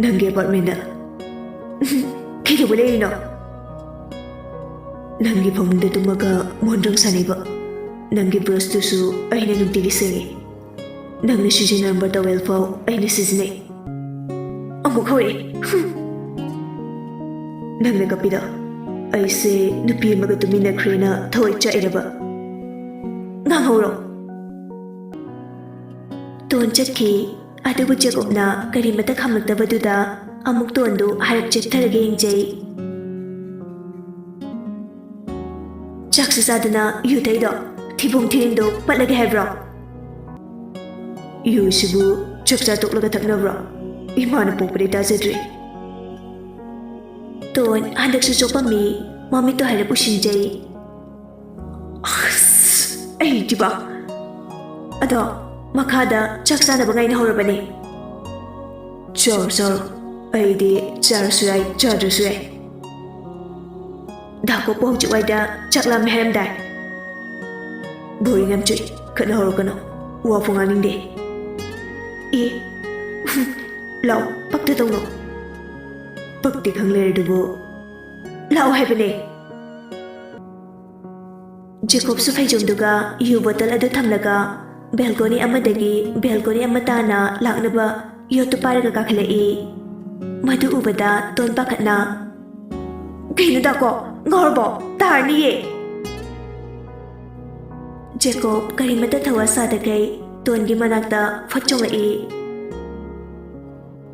"ꯅꯪꯒꯤ ꯑꯦꯄꯥꯔꯠꯃꯦꯟꯗ꯫" "ꯀꯩꯗꯧꯕ ꯂꯩꯔꯤꯅꯣ?" "ꯅꯪꯒꯤ ꯐꯃꯨꯡꯗ ꯇꯨꯝꯃꯒ ꯃꯣꯟꯗ꯭ꯔꯪ ꯁꯥꯟꯅꯩꯕ꯫ ꯅꯪꯒꯤ ꯕ꯭ꯔꯁꯇꯨꯁꯨ ꯑꯩꯅ ꯅꯨꯡꯇꯤꯒꯤ ꯁꯦꯡꯉꯤ꯫ ꯅꯪꯅ ꯁꯤꯖꯤꯟꯅꯔꯝꯕ ꯇꯋꯦꯜ ꯐꯥꯎ ꯑꯩꯅ ꯁꯤꯖꯤꯟꯅꯩ꯫" ꯑꯃꯨꯛ ꯍꯧꯔꯛꯑꯦ꯫ ꯍꯨꯝ꯫ "ꯅꯪꯅ ꯀꯞꯄꯤꯗꯣ ꯑꯩꯁꯦ ꯅꯨꯄꯤ ꯑꯃꯒ ꯇꯨꯃꯤꯟꯅꯈ꯭ꯔꯦꯅ ꯊꯋꯥꯏ ꯆꯥꯛꯏꯔꯕ?" ꯉꯥꯡꯍꯧꯔꯣ꯫ ꯇꯣꯟ ꯆꯠꯈꯤ꯫ ꯑꯗꯨꯕꯨ ꯖꯦꯀꯣꯕꯅ ꯀꯔꯤꯃꯠꯇ ꯈꯪꯂꯛꯇꯕꯗꯨꯗ ꯑꯃꯨꯛ ꯇꯣꯟꯗꯨ ꯍꯥꯏꯔꯞ ꯆꯦꯞꯊꯔꯒ ꯌꯦꯡꯖꯩ꯫ ꯆꯥꯛꯁꯨ ꯆꯥꯗꯅ ꯌꯨ ꯊꯛꯏꯗꯣ, ꯊꯤꯕꯣꯡ ꯊꯤꯔꯤꯟꯗꯣ ꯄꯠꯂꯒꯦ ꯍꯥꯏꯕ꯭ꯔꯣ? ꯌꯨꯁꯤꯕꯨ ꯆꯥꯛ ꯆꯥ ꯇꯣꯛꯂꯒ ꯊꯛꯅꯕ꯭ꯔꯣ? ꯏꯃꯥꯅ ꯄꯣꯛꯄꯗꯩ ꯇꯥꯖꯗ꯭ꯔꯤ꯫ ꯇꯣꯟ ꯍꯟꯗꯛꯁꯨ ꯆꯣꯞꯄꯝꯃꯤ꯫ ꯃꯃꯤꯠꯇꯣ ꯍꯥꯏꯔꯞ ꯎꯏꯁꯤꯟꯖꯩ꯫ ꯑꯁ, ꯑꯩꯗꯤꯕ꯫ ꯑꯗꯣ, ꯃꯈꯥꯗ ꯆꯥꯛ ꯆꯥꯅꯕ ꯉꯥꯏꯅꯍꯧꯔꯕꯅꯤ꯫ ꯆꯥꯔꯣ, ꯆꯥꯔꯣ꯫ ꯑꯩꯗꯤ ꯆꯥꯔꯁꯨ ꯌꯥꯏ, ꯆꯥꯗ꯭ꯔꯁꯨ ꯌꯥꯏ꯫ ꯗꯥ ꯀꯣꯞꯄꯨ ꯍꯧꯖꯤꯛ ꯋꯥꯏꯗ ꯆꯥꯛ ꯂꯥꯝꯃꯦ ꯍꯥꯏꯔꯝꯗꯥꯏ? ꯕꯣꯔꯤꯡ ꯌꯥꯝ ꯆꯨꯏ꯫ ꯈꯠꯅꯍꯧꯔꯛꯀꯅꯨ꯫ ꯋꯥ ꯐꯥꯎ ꯉꯥꯡꯅꯤꯡꯗꯦ꯫ ꯑꯦ, ꯂꯥꯛꯑꯣ, ꯄꯛꯇ ꯇꯧꯅꯣ꯫ ꯄꯛꯇꯤ ꯈꯪ ꯂꯩꯔꯗꯨꯕꯨ꯫ ꯂꯥꯛꯑꯣ ꯍꯥꯏꯕꯅꯦ꯫ ꯖꯦꯀꯣꯕꯁꯨ ꯐꯩꯖꯣꯝꯗꯨꯒ ꯌꯨ ꯕꯣꯇꯜ ꯑꯗꯨ ꯊꯝꯂꯒ ꯕꯦꯜꯀꯣꯅꯤ ꯑꯃꯗꯒꯤ ꯕꯦꯜꯀꯣꯅꯤ ꯑꯃ ꯇꯥꯅ ꯂꯥꯛꯅꯕ ꯌꯣꯠꯇꯨ ꯄꯥꯏꯔꯒ ꯀꯥꯈꯠꯂꯛꯏ꯫ ꯃꯗꯨ ꯎꯕꯗ ꯇꯣꯟ ꯄꯥꯈꯠꯅ, "ꯀꯩꯅꯣ ꯗꯥꯀꯣ, ꯉꯥꯎꯔꯕꯣ? ꯇꯥꯔꯅꯤꯌꯦ!" ꯖꯦꯀꯣꯕ ꯀꯔꯤꯃꯠꯇ ꯊꯧꯋꯥ ꯁꯥꯗꯈꯩ ꯇꯣꯟꯒꯤ ꯃꯅꯥꯛꯇ ꯐꯠ ꯆꯣꯡꯂꯛꯏ꯫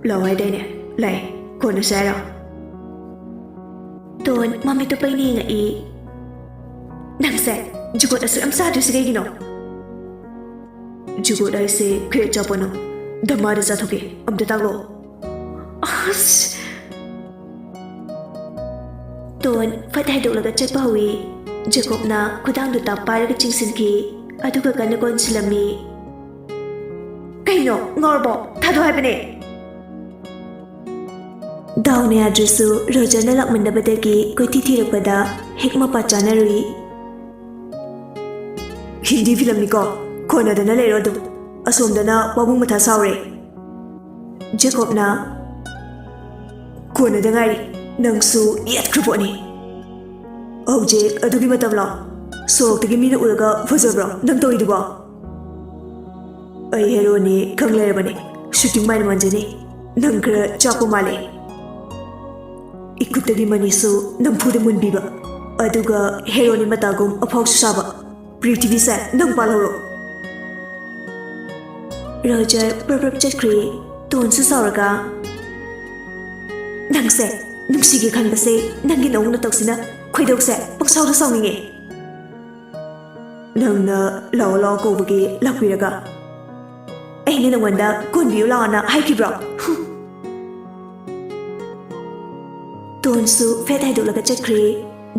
"ꯂꯥꯛꯑꯣ ꯍꯥꯏꯗꯥꯏꯅꯦ? ꯂꯥꯛꯑꯦ꯫ ꯀꯣꯟꯅꯁꯦ ꯍꯥꯏꯔꯣ?" ꯇꯣꯟ ꯃꯃꯤꯠꯇꯨ ꯄꯩꯅ ꯌꯦꯡꯉꯛꯏ꯫ "ꯅꯪꯁꯦ ꯖꯨꯒꯣꯠ ꯑꯁꯨꯛ ꯌꯥꯝ ꯆꯥꯗ꯭ꯔꯤꯁꯤ ꯀꯩꯒꯤꯅꯣ?" "ꯖꯨꯒꯣꯠ ꯍꯥꯏꯁꯦ ꯀꯩ ꯑꯆꯥꯄꯣꯠꯅꯣ? ꯗꯃꯥꯗ ꯆꯥꯊꯣꯛꯀꯦ꯫ ꯑꯝꯇ ꯇꯥꯛꯂꯛꯑꯣ꯫" ꯑꯁ! ꯇꯣꯟ ꯐꯠ ꯍꯥꯏꯗꯣꯛꯂꯒ ꯆꯠꯄ ꯍꯧꯏ꯫ ꯖꯦꯀꯣꯕꯅ ꯈꯨꯗꯥꯡꯗꯨ ꯇꯞ ꯄꯥꯏꯔꯒ ꯆꯤꯡꯁꯤꯟꯈꯤ, ꯑꯗꯨꯒ ꯀꯟꯅ ꯀꯣꯟꯁꯤꯜꯂꯝꯃꯤ꯫ "ꯀꯩꯅꯣ, ꯉꯥꯎꯔꯕꯣ? ꯊꯥꯗꯣ ꯍꯥꯏꯕꯅꯦ!" ꯗꯥꯎꯅ ꯌꯥꯗ꯭ꯔꯁꯨ ꯔꯣꯖꯔꯅ ꯂꯥꯛꯃꯟꯗꯕꯗꯒꯤ ꯀꯣꯏꯊꯤ ꯊꯤꯔꯛꯄꯗ ꯍꯦꯛ ꯃꯄꯥ ꯆꯥꯅꯔꯨꯏ꯫ "ꯍꯤꯟꯗꯤ ꯐꯤꯂꯝꯅꯤꯀꯣ, ꯀꯣꯟꯅꯗꯅ ꯂꯩꯔꯣ ꯑꯗꯨꯝ꯫ ꯑꯁꯣꯝꯗꯅ ꯄꯥꯕꯨꯡ ꯃꯊꯥ ꯁꯥꯎꯔꯦ꯫" ꯖꯦꯀꯣꯕꯅ, "ꯀꯣꯟꯅꯗ ꯉꯥꯏꯔꯤ, ꯅꯪꯁꯨ ꯌꯦꯠꯈ꯭ꯔ ꯄꯣꯠꯅꯤ꯫ ꯍꯧꯖꯤꯛ ꯑꯗꯨꯒꯤ ꯃꯇꯝꯂꯣ? ꯁꯣꯔꯣꯛꯇꯒꯤ ꯃꯤꯅ ꯎꯔꯒ ꯐꯖꯕ꯭ꯔꯣ ꯅꯪ ꯇꯧꯔꯤꯗꯨꯕꯣ?" "ꯑꯩ ꯍꯦꯔꯣꯅꯤ ꯈꯪ ꯂꯩꯔꯕꯅꯤ, ꯁꯨꯇꯤꯡ ꯃꯥꯏꯅ ꯃꯥꯟꯖꯅꯤ꯫ ꯅꯪ ꯈꯔ ꯆꯥꯛꯄ ꯃꯥꯜꯂꯦ꯫ ꯏꯈꯨꯠꯇꯒꯤ ꯃꯅꯤꯁꯨ ꯅꯝꯐꯨꯗ ꯃꯨꯟꯕꯤꯕ, ꯑꯗꯨꯒ ꯍꯦꯔꯣꯅꯤ ꯃꯇꯥꯒꯨꯝ ꯑꯐꯥꯎꯁꯨ ꯁꯥꯕ꯫ ꯄ꯭ꯔꯤꯊꯤꯕꯤꯁꯦ ꯅꯪ ꯄꯥꯜꯍꯧꯔꯣ꯫ ꯔꯣꯖꯔ ꯄ꯭ꯔꯞ ꯄ꯭ꯔꯞ ꯆꯠꯈ꯭ꯔꯦ꯫ ꯇꯣꯟꯁꯨ ꯁꯥꯎꯔꯒ, "ꯅꯪꯁꯦ ꯅꯨꯡꯁꯤꯒꯦ ꯈꯟꯕꯁꯦ ꯅꯪꯒꯤ ꯅꯑꯣꯡ ꯅꯇꯧꯁꯤꯅ ꯈꯣꯏꯗꯧꯁꯦ ꯄꯪꯁꯥꯎꯗ ꯁꯥꯎꯅꯤꯡꯉꯦ꯫ ꯅꯪꯅ ꯂꯥꯛꯑꯣ ꯂꯥꯛꯑꯣ ꯀꯧꯕꯒꯤ ꯂꯥꯛꯄꯤꯔꯒ ꯑꯩꯅ ꯅꯉꯣꯟꯗ ꯀꯣꯟꯕꯤꯌꯨ ꯂꯥꯛꯑꯣꯅ ꯍꯥꯏꯈꯤꯕ꯭ꯔꯣ?" ꯍꯨꯝ꯫ ꯇꯣꯟꯁꯨ ꯐꯦꯠ ꯍꯥꯏꯗꯣꯛꯂꯒ ꯆꯠꯈ꯭ꯔꯦ꯫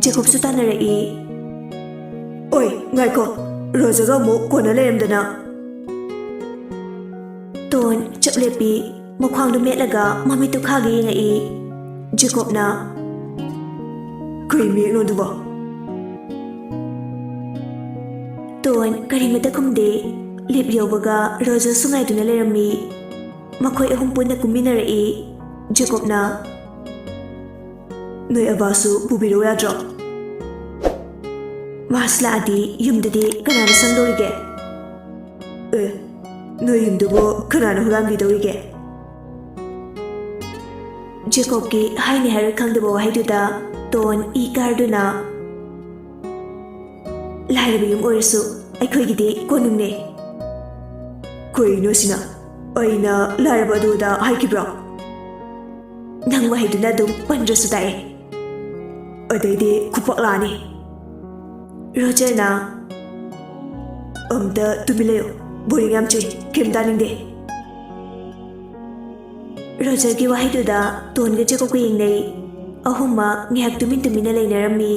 ꯖꯦꯀꯣꯕꯁꯨ ꯇꯥꯟꯅꯔꯛꯏ꯫ "ꯑꯣꯏ, ꯉꯥꯏꯈꯣ, ꯔꯣꯖꯔꯒ ꯑꯃꯨꯛ ꯀꯣꯟꯅ ꯂꯩꯔꯝꯗꯅ꯫" ꯇꯣꯟ ꯆꯞ ꯂꯦꯞꯄꯤ, ꯃꯈ꯭ꯋꯥꯡꯗꯨ ꯃꯦꯠꯂꯒ ꯃꯃꯤꯠꯇꯨ ꯈꯥꯒ ꯌꯦꯡꯉꯛꯏ꯫ ꯖꯦꯀꯣꯕꯅ, "ꯀꯩ ꯃꯌꯦꯛꯅꯣ ꯑꯗꯨꯕꯣ?" ꯇꯣꯟ ꯀꯔꯤꯃꯇ ꯈꯨꯝꯗꯦ꯫ ꯂꯤꯞ ꯌꯧꯕꯒ ꯔꯣꯖꯔꯁꯨ ꯉꯥꯏꯗꯨꯅ ꯂꯩꯔꯝꯃꯤ꯫ ꯃꯈꯣꯏ ꯑꯍꯨꯝ ꯄꯨꯟꯅ ꯀꯨꯝꯃꯤꯟꯅꯔꯛꯏ꯫ ꯖꯦꯀꯣꯕꯅ, "ꯅꯣꯏ ꯑꯕꯥꯁꯨ ꯄꯨꯕꯤꯔꯛꯎ ꯌꯥꯗ꯭ꯔꯣ? ꯃꯥꯁꯨ ꯂꯥꯛꯑꯗꯤ ꯌꯨꯝꯗꯗꯤ ꯀꯅꯥꯅ ꯁꯪꯗꯧꯔꯤꯒꯦ?" "ꯑꯦ, ꯅꯣꯏ ꯌꯨꯝꯗꯨꯕꯨ ꯀꯅꯥꯅ ꯍꯨꯔꯥꯟꯕꯤꯗꯧꯔꯤꯒꯦ?" ꯖꯦꯀꯣꯕꯀꯤ ꯍꯥꯏꯅꯤ ꯍꯥꯏꯔꯣꯏ ꯈꯪꯗꯕ ꯋꯥꯍꯩꯗꯨꯗ ꯇꯣꯟ ꯏ ꯀꯥꯔꯗꯨꯅ, "ꯂꯥꯏꯔꯕ ꯌꯨꯝ ꯑꯣꯏꯔꯁꯨ ꯑꯩꯈꯣꯏꯒꯤꯗꯤ ꯀꯣꯅꯨꯡꯅꯦ꯫" "ꯀꯩꯅꯣ ꯁꯤꯅ? ꯑꯩꯅ ꯂꯥꯏꯔꯕ ꯑꯗꯨꯗ ꯍꯥꯏꯈꯤꯕ꯭ꯔꯣ?" "ꯅꯪ ꯋꯥꯍꯩꯗꯨꯅ ꯑꯗꯨꯝ ꯄꯟꯗ꯭ꯔꯁꯨ ꯇꯥꯛꯑꯦ꯫ ꯑꯗꯩꯗꯤ ꯈꯨꯄꯥꯛ ꯂꯥꯛꯑꯅꯤ꯫" ꯔꯣꯖꯔꯅ, "ꯑꯝꯇ ꯇꯨꯃꯤꯟ ꯂꯩꯌꯨ, ꯕꯣꯔꯤꯡ ꯌꯥꯝ ꯆꯨꯏ, ꯀꯩꯝ ꯇꯥꯅꯤꯡꯗꯦ꯫" ꯔꯣꯖꯔꯒꯤ ꯋꯥꯍꯩꯗꯨꯗ ꯇꯣꯟꯒ ꯖꯦꯀꯣꯕꯀ ꯌꯦꯡꯅꯩ꯫ ꯑꯍꯨꯝꯃꯛ ꯉꯥꯏꯍꯥꯛ ꯇꯨꯃꯤꯟ ꯇꯨꯃꯤꯟꯅ ꯂꯩꯅꯔꯝꯃꯤ꯫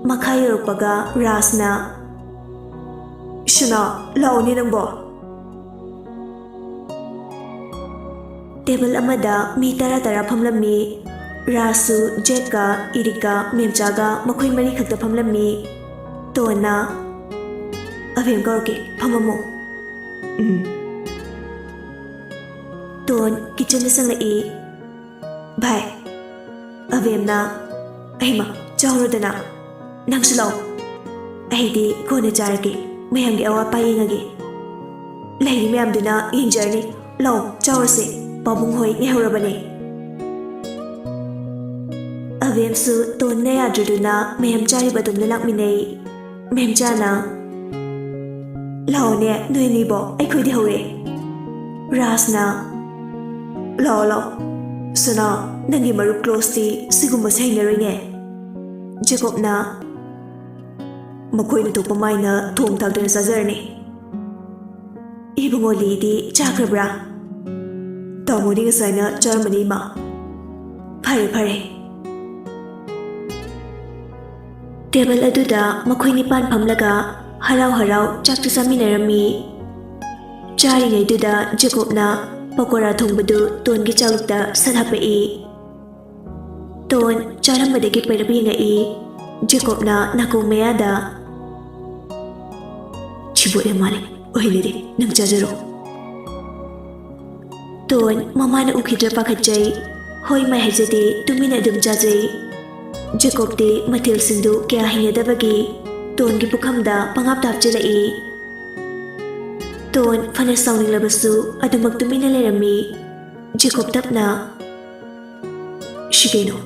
ꯃꯈꯥ ꯌꯧꯔꯛꯄꯒ ꯔꯥꯖꯅ, "ꯁꯨꯅꯥ, ꯂꯥꯛꯑꯣꯅꯦ ꯅꯪꯕꯣ꯫" ꯇꯦꯕꯜ ꯑꯃꯗ ꯃꯤ ꯇꯔꯥ ꯇꯔꯥ ꯐꯝꯂꯝꯃꯤ꯫ ꯔꯥꯖꯁꯨ, ꯖꯦꯛꯀ, ꯏꯔꯤꯛꯀ, ꯃꯦꯝꯆꯥꯒ ꯃꯈꯣꯏ ꯃꯔꯤꯈꯛꯇ ꯐꯝꯂꯝꯃꯤ꯫ ꯇꯣꯟꯅ, "ꯑꯕꯦꯝ ꯀꯧꯔꯛꯀꯦ, ꯐꯝꯃꯝꯃꯣ꯫" "ꯎꯝ꯫" ꯇꯣꯟ ꯀꯤꯠꯆꯟꯗ ꯆꯪꯂꯛꯏ꯫ "ꯚꯥꯏ꯫" ꯑꯕꯦꯝꯅ, "ꯑꯩꯃ, ꯆꯥꯎꯔꯣꯗꯅ꯫ ꯅꯪꯁꯨ ꯂꯥꯛꯑꯣ꯫ ꯑꯩꯗꯤ ꯀꯣꯟꯅ ꯆꯥꯔꯒꯦ, ꯃꯌꯥꯝꯒꯤ ꯑꯋꯥꯠ ꯑꯄꯥ ꯌꯦꯡꯉꯒꯦ꯫ ꯂꯩꯔꯤ ꯃꯌꯥꯝꯗꯨꯅ ꯌꯦꯡꯖꯔꯅꯤ꯫ ꯂꯥꯛꯑꯣ, ꯆꯥꯎꯔꯁꯦ꯫ ꯄꯥꯕꯨꯡ ꯍꯣꯏ ꯉꯥꯏꯍꯧꯔꯕꯅꯦ꯫" ꯑꯕꯦꯝꯁꯨ ꯇꯣꯟꯅ ꯌꯥꯗ꯭ꯔꯗꯨꯅ ꯃꯌꯥꯝ ꯆꯥꯔꯤꯕ ꯑꯗꯨꯝꯅ ꯂꯥꯛꯃꯤꯟꯅꯩ꯫ ꯃꯦꯝꯆꯥꯅ, "ꯂꯥꯛꯑꯣꯅꯦ, ꯅꯣꯏ ꯑꯅꯤꯕꯣ, ꯑꯩꯈꯣꯏꯗꯤ ꯍꯧꯔꯦ꯫" ꯔꯥꯖꯅ, "ꯂꯥꯛꯑꯣ, ꯂꯥꯛꯑꯣ꯫ ꯁꯅꯥ, ꯅꯪꯒꯤ ꯃꯔꯨꯞ ꯀ꯭ꯂꯣꯁꯇꯤ ꯁꯤꯒꯨꯝꯕꯁꯦ ꯍꯩꯅꯔꯣꯏꯅꯦ꯫" ꯖꯦꯀꯣꯕꯅ, "ꯃꯈꯣꯏꯅ ꯊꯣꯛꯄ ꯃꯥꯏꯅ ꯊꯣꯡ ꯊꯥꯛꯇꯅ ꯆꯥꯖꯔꯅꯤ꯫ ꯏꯕꯨꯡꯉꯣ ꯂꯤꯗꯤ ꯆꯥꯈ꯭ꯔꯕ꯭ꯔꯥ?" "ꯇꯥꯃꯣꯗꯤ ꯉꯁꯥꯏꯅ ꯆꯥꯔꯝꯃꯅꯤ, ꯏꯃꯥ꯫" "ꯐꯔꯦ, ꯐꯔꯦ꯫" ꯇꯦꯕꯜ ꯑꯗꯨꯗ ꯃꯈꯣꯏ ꯅꯤꯄꯥꯟ ꯐꯝꯂꯒ ꯍꯔꯥꯎ ꯍꯔꯥꯎ ꯆꯥꯛꯇꯨ ꯆꯥꯃꯤꯟꯅꯔꯝꯃꯤ꯫ ꯆꯥꯔꯤꯉꯩꯗꯨꯗ ꯖꯦꯀꯣꯕꯅ ꯄꯀꯣꯔꯥ ꯊꯣꯡꯕꯗꯨ ꯇꯣꯟꯒꯤ ꯆꯥꯂꯨꯛꯇ ꯁꯠ ꯍꯥꯞꯄꯛꯏ꯫ ꯇꯣꯟ ꯆꯥꯔꯝꯕꯗꯒꯤ ꯄꯩꯔꯞ ꯌꯦꯡꯉꯛꯏ꯫ ꯖꯦꯀꯣꯕꯅ ꯅꯥꯀꯣꯡ ꯃꯌꯥꯗ, "ꯁꯤꯕꯣꯠ ꯌꯥꯝ ꯃꯥꯜꯂꯦ, ꯑꯣꯏꯍꯜꯂꯗꯤ ꯅꯪ ꯆꯥꯖꯔꯣ꯫" ꯇꯣꯟ ꯃꯃꯥꯅ ꯎꯈꯤꯗ꯭ꯔꯥ ꯄꯥꯈꯠꯆꯩ꯫ ꯍꯣꯏ ꯃꯥꯏ ꯍꯥꯏꯖꯗꯦ, ꯇꯨꯃꯤꯟꯅ ꯑꯗꯨꯝ ꯆꯥꯖꯩ꯫ ꯖꯦꯀꯣꯕꯇꯤ ꯃꯊꯦꯜꯁꯤꯡꯗꯨ ꯀꯌꯥ ꯍꯩꯅꯗꯕꯒꯤ ꯇꯣꯟꯒꯤ ꯄꯨꯈꯝꯗ ꯄꯪꯍꯥꯞꯇ ꯍꯥꯞꯆꯤꯜꯂꯛꯏ꯫ ꯇꯣꯟ ꯐꯅ ꯁꯥꯎꯅꯤꯡꯂꯕꯁꯨ ꯑꯗꯨꯃꯛ ꯇꯨꯃꯤꯟꯅ ꯂꯩꯔꯝꯃꯤ꯫ ꯖꯦꯀꯣꯕ ꯇꯞꯅ, "ꯁꯤ ꯀꯩꯅꯣ?"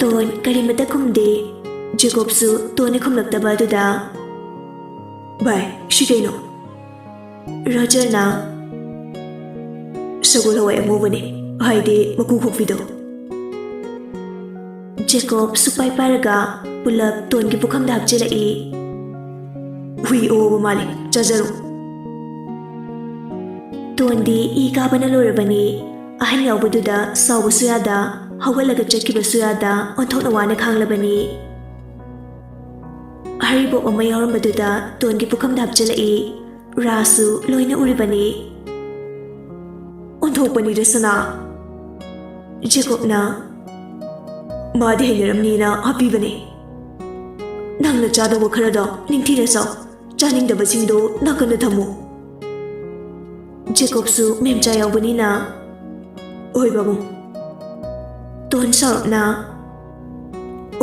ꯇꯣꯟ ꯀꯔꯤꯃꯠꯇ ꯈꯨꯝꯗꯦ꯫ ꯖꯦꯀꯣꯕꯁꯨ ꯇꯣꯟꯅ ꯈꯨꯝꯂꯛꯇꯕ ꯑꯗꯨꯗ, "ꯚꯥꯏ, ꯁꯤ ꯀꯩꯅꯣ?" ꯔꯣꯖꯔꯅ, "ꯁꯒꯣꯜ ꯍꯋꯥꯏ ꯑꯉꯧꯕꯅꯦ, ꯍꯥꯏꯗꯤ ꯃꯀꯨ ꯈꯣꯛꯄꯤꯗꯣ꯫" ꯖꯦꯀꯣꯕ ꯁꯨꯛꯄꯥꯏ ꯄꯥꯏꯔꯒ ꯄꯨꯂꯞ ꯇꯣꯟꯒꯤ ꯄꯨꯈꯝꯗ ꯍꯥꯞꯆꯤꯜꯂꯛꯏ꯫ "ꯍꯨꯏ ꯑꯣꯕ ꯃꯥꯜꯂꯦ, ꯆꯥꯖꯔꯣ꯫" ꯇꯣꯟꯗꯤ ꯏ ꯀꯥꯕꯅ ꯂꯣꯏꯔꯕꯅꯤ꯫ ꯑꯍꯟ ꯌꯥꯎꯕꯗꯨꯗ ꯁꯥꯎꯕꯁꯨ ꯌꯥꯗ, ꯍꯧꯒꯠꯂꯒ ꯆꯠꯈꯤꯕꯁꯨ ꯌꯥꯗ, ꯑꯣꯟꯊꯣꯛꯅ ꯋꯥꯅ ꯈꯥꯡꯂꯕꯅꯤ꯫ ꯍꯔꯤꯕꯣꯞ ꯑꯃ ꯌꯥꯎꯔꯝꯕꯗꯨꯗ ꯇꯣꯟꯒꯤ ꯄꯨꯈꯝꯗ ꯍꯥꯞꯆꯤꯜꯂꯛꯏ꯫ ꯔꯥꯁꯁꯨ ꯂꯣꯏꯅ ꯎꯔꯤꯕꯅꯤ꯫ "ꯑꯣꯟꯊꯣꯛꯄꯅꯤꯗ ꯁꯅꯥ꯫" ꯖꯦꯀꯣꯕꯅ, "ꯃꯥꯗꯤ ꯍꯩꯅꯔꯝꯅꯤꯅ ꯍꯥꯞꯄꯤꯕꯅꯦ꯫ ꯅꯪꯅ ꯆꯥꯗꯧꯕ ꯈꯔꯗꯣ ꯅꯤꯡꯊꯤꯅ ꯆꯥꯎ, ꯆꯥꯅꯤꯡꯗꯕꯁꯤꯡꯗꯣ ꯅꯥꯀꯟꯗ ꯊꯝꯃꯨ꯫" ꯖꯦꯀꯣꯕꯁꯨ ꯃꯦꯝꯆꯥ ꯌꯥꯎꯕꯅꯤꯅ, "ꯍꯣꯏ ꯕꯥꯕꯨ꯫" ꯇꯣꯟ ꯁꯥꯎꯔꯞꯅ,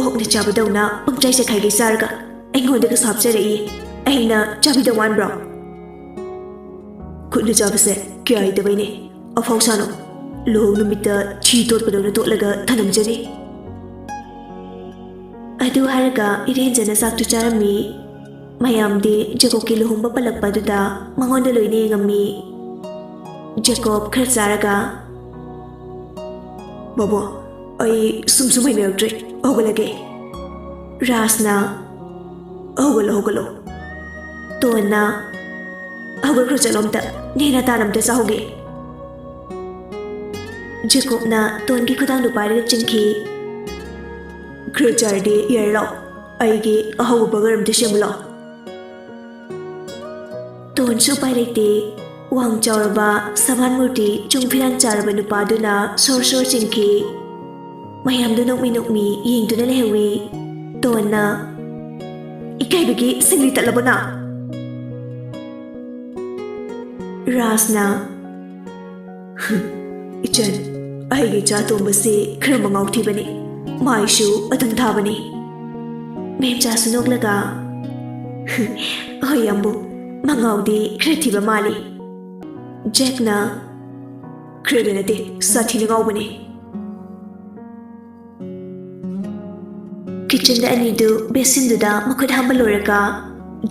"ꯑꯣꯛꯅ ꯆꯥꯕꯗꯧꯅ ꯄꯪꯆꯥꯏ ꯆꯥꯏꯈꯥꯏꯒꯩ ꯆꯥꯔꯒ ꯑꯩꯉꯣꯟꯗꯒꯁꯨ ꯍꯥꯞꯆꯔꯛꯏ꯫ ꯑꯩꯅ ꯆꯥꯕꯤꯗ ꯋꯥꯟꯕ꯭ꯔꯣ?" "ꯈꯨꯠꯅ ꯆꯥꯕꯁꯦ ꯀꯌꯥ ꯍꯩꯇꯕꯩꯅꯦ꯫ ꯑꯐꯥꯎ ꯁꯥꯅꯣ꯫ ꯂꯨꯍꯣꯡ ꯅꯨꯃꯤꯠꯇ ꯊꯤ ꯇꯣꯠꯄꯗꯧꯅ ꯇꯣꯠꯂꯒ ꯊꯅꯝꯖꯅꯤ꯫" ꯑꯗꯨ ꯍꯥꯏꯔꯒ ꯏꯔꯦꯟꯖꯅ ꯆꯥꯛꯇꯨ ꯆꯥꯔꯝꯃꯤ꯫ ꯃꯌꯥꯝꯗꯤ ꯖꯦꯀꯣꯕꯀꯤ ꯂꯨꯍꯣꯡꯕ ꯄꯜꯂꯛꯄ ꯑꯗꯨꯗ ꯃꯉꯣꯟꯗ ꯂꯣꯏꯅ ꯌꯦꯡꯉꯝꯃꯤ꯫ ꯖꯦꯀꯣꯕ ꯈꯔ ꯆꯥꯔꯒ, "ꯕꯥꯕꯣ, ꯑꯩ ꯁꯨꯝ ꯁꯨꯝ ꯍꯩꯅꯔꯛꯇ꯭ꯔꯦ, ꯍꯧꯒꯠꯂꯒꯦ꯫" ꯔꯥꯖꯅ, "ꯍꯧꯒꯠꯂꯣ, ꯍꯧꯒꯠꯂꯣ꯫" ꯇꯣꯟꯅ, "ꯍꯧꯒꯠꯈ꯭ꯔꯣ, ꯆꯠꯂꯣ ꯑꯝꯇ, ꯅꯦꯅ ꯇꯥꯟ ꯑꯝꯇ ꯆꯥꯍꯧꯒꯦ꯫" ꯖꯦꯀꯣꯕꯅ ꯇꯣꯟꯒꯤ ꯈꯨꯗꯥꯡꯗꯨ ꯄꯥꯏꯔꯒ ꯆꯤꯡꯈꯤ꯫ "ꯈꯔ ꯆꯥꯔꯗꯤ ꯌꯥꯔꯦ, ꯂꯥꯛꯑꯣ, ꯑꯩꯒꯤ ꯑꯍꯥꯎꯕ ꯕꯔꯒꯔ ꯑꯝꯇ ꯁꯦꯝꯃꯨ ꯂꯥꯛꯑꯣ꯫" ꯇꯣꯟꯁꯨ ꯎꯄꯥꯏ ꯂꯩꯇꯦ꯫ ꯋꯥꯡ ꯆꯥꯎꯔꯕ, ꯁꯕꯥꯟ ꯃꯨꯔꯇꯤ, ꯆꯨꯡ ꯐꯤꯔꯥꯟ ꯆꯥꯔꯕ ꯅꯨꯄꯥꯗꯨꯅ ꯁꯣꯔ ꯁꯣꯔ ꯆꯤꯡꯈꯤ꯫ ꯃꯌꯥꯝꯗꯨ ꯅꯣꯛꯃꯤ ꯅꯣꯛꯃꯤ ꯌꯦꯡꯗꯨꯅ ꯂꯩꯍꯧꯏ꯫ ꯇꯣꯟꯅ, "ꯏꯀꯥꯏꯕꯒꯤ ꯁꯤꯡꯂꯤ ꯇꯠꯂꯕꯣ ꯅꯪ?" ꯔꯥꯖꯅ, "ꯏꯆꯟ, ꯑꯩꯒꯤ ꯏꯆꯥ ꯇꯣꯝꯕꯁꯤ ꯈꯔ ꯃꯉꯥꯎ ꯊꯤꯕꯅꯤ꯫ ꯃꯥꯏꯁꯨ ꯑꯗꯨꯝ ꯊꯥꯕꯅꯤ꯫" ꯃꯦꯝꯆꯥꯁꯨ ꯅꯣꯛꯂꯒ, "ꯍꯣꯏ ꯌꯥꯝꯕꯨ, ꯃꯉꯥꯎꯗꯤ ꯈꯔ ꯊꯤꯕ ꯃꯥꯜꯂꯤ꯫" ꯖꯦꯛꯅ, "ꯈꯔꯗ ꯅꯠꯇꯦ, ꯁꯥꯊꯤꯅ ꯉꯥꯎꯕꯅꯤ꯫" ꯀꯤꯆꯟꯗ ꯑꯅꯤꯗꯨ ꯕꯦꯁꯤꯟꯗꯨꯗ ꯃꯈꯨꯠ ꯍꯥꯝꯕ ꯂꯣꯏꯔꯒ,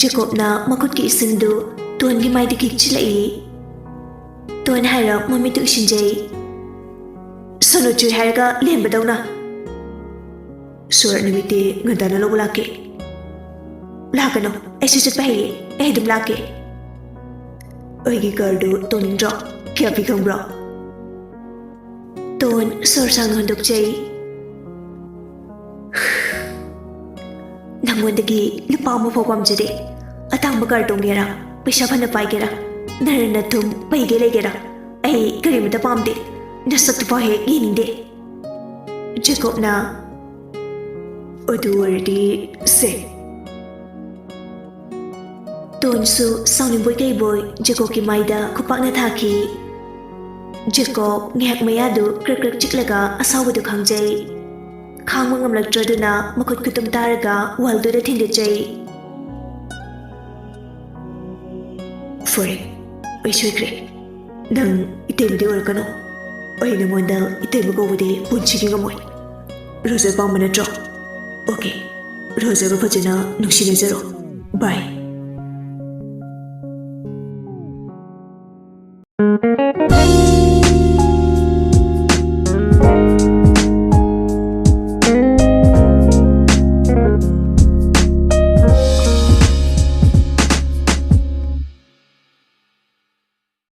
ꯖꯦꯀꯣꯕꯅ ꯃꯈꯨꯠꯀꯤ ꯏꯁꯤꯡꯗꯨ ꯇꯣꯟꯒꯤ ꯃꯥꯏꯗ ꯈꯤꯛꯆꯤꯜꯂꯛꯏ꯫ ꯇꯣꯟ ꯍꯥꯏꯔ ꯃꯃꯤꯠꯇꯨ ꯎꯏꯁꯤꯟꯖꯩ꯫ "ꯁꯣꯅꯣ ꯆꯨꯏ ꯍꯥꯏꯔꯒ ꯂꯦꯝꯕꯗꯧꯅ꯫" "ꯁꯣꯔ ꯅꯨꯃꯤꯠꯇꯤ ꯉꯟꯇꯥꯅ ꯂꯧꯕ ꯂꯥꯛꯀꯦ꯫" "ꯂꯥꯛꯀꯅꯨ, ꯑꯩꯁꯨ ꯆꯠꯄ ꯍꯩꯌꯦ, ꯑꯩ ꯑꯗꯨꯝ ꯂꯥꯛꯀꯦ꯫" "ꯑꯩꯒꯤ ꯀꯥꯔꯗꯨ ꯇꯣꯡꯅꯤꯡꯗ꯭ꯔꯣ? ꯀꯌꯥ ꯄꯤ ꯈꯪꯕ꯭ꯔꯣ?" ꯇꯣꯟ ꯁꯣꯔ ꯁꯥꯡꯅ ꯍꯣꯟꯗꯣꯛꯆꯩ꯫ "ꯅꯉꯣꯟꯗꯒꯤ ꯂꯨꯄꯥ ꯑꯃ ꯐꯥꯎ ꯄꯥꯝꯖꯗꯦ꯫ ꯑꯇꯥꯡꯕ ꯀꯥꯔ ꯇꯣꯡꯒꯦꯔꯥ, ꯄꯩꯁꯥ ꯐꯅ ꯄꯥꯏꯒꯦꯔꯥ, ꯅꯔꯟ ꯅꯊꯨꯝ ꯄꯩꯒꯦ ꯂꯩꯒꯦꯔꯥ, ꯑꯩ ꯀꯔꯤꯃꯇ ꯄꯥꯝꯗꯦ꯫ ꯅꯁꯛꯇꯨ ꯐꯥꯎ ꯍꯦꯛ ꯌꯦꯡꯅꯤꯡꯗꯦ꯫" ꯖꯦꯀꯣꯕꯅ, "ꯑꯗꯨ ꯑꯣꯏꯔꯗꯤ ꯁꯦ꯫" ꯇꯣꯟꯁꯨ ꯁꯥꯎꯅꯤꯡꯕꯣꯏ ꯀꯩꯕꯣꯏ ꯖꯦꯀꯣꯕꯀꯤ ꯃꯥꯏꯗ ꯈꯨꯄꯥꯛꯅ ꯊꯥꯈꯤ꯫ ꯖꯦꯀꯣꯕ ꯉꯥꯏꯍꯥꯛ ꯃꯌꯥꯗꯨ ꯀ꯭ꯔꯛ ꯀ꯭ꯔꯛ ꯆꯤꯛꯂꯒ ꯑꯁꯥꯎꯕꯗꯨ ꯈꯪꯖꯩ꯫ ꯈꯥꯡꯕ ꯉꯝꯂꯛꯇ꯭ꯔꯗꯨꯅ ꯃꯈꯨꯠ ꯈꯨꯇꯨꯝ ꯇꯥꯔꯒ ꯋꯥꯜꯗꯨꯗ ꯊꯤꯟꯗꯠꯆꯩ꯫ "ꯐꯔꯦ, ꯑꯩ ꯁꯣꯏꯈ꯭ꯔꯦ꯫ ꯅꯪ ꯏꯇꯩꯃꯗꯤ ꯑꯣꯏꯔꯛꯀꯅꯨ꯫ ꯑꯩ ꯅꯉꯣꯟꯗ ꯏꯇꯩꯃ ꯀꯧꯕꯗꯤ ꯄꯨꯟꯁꯤꯒꯤ ꯉꯝꯃꯣꯏ꯫ ꯔꯣꯖꯔ ꯄꯥꯝꯕ ꯅꯠꯇ꯭ꯔꯣ? ꯑꯣꯀꯦ, ꯔꯣꯖꯔꯒ ꯐꯖꯅ ꯅꯨꯡꯁꯤꯅꯖꯔꯣ꯫ ꯕꯥꯏ꯫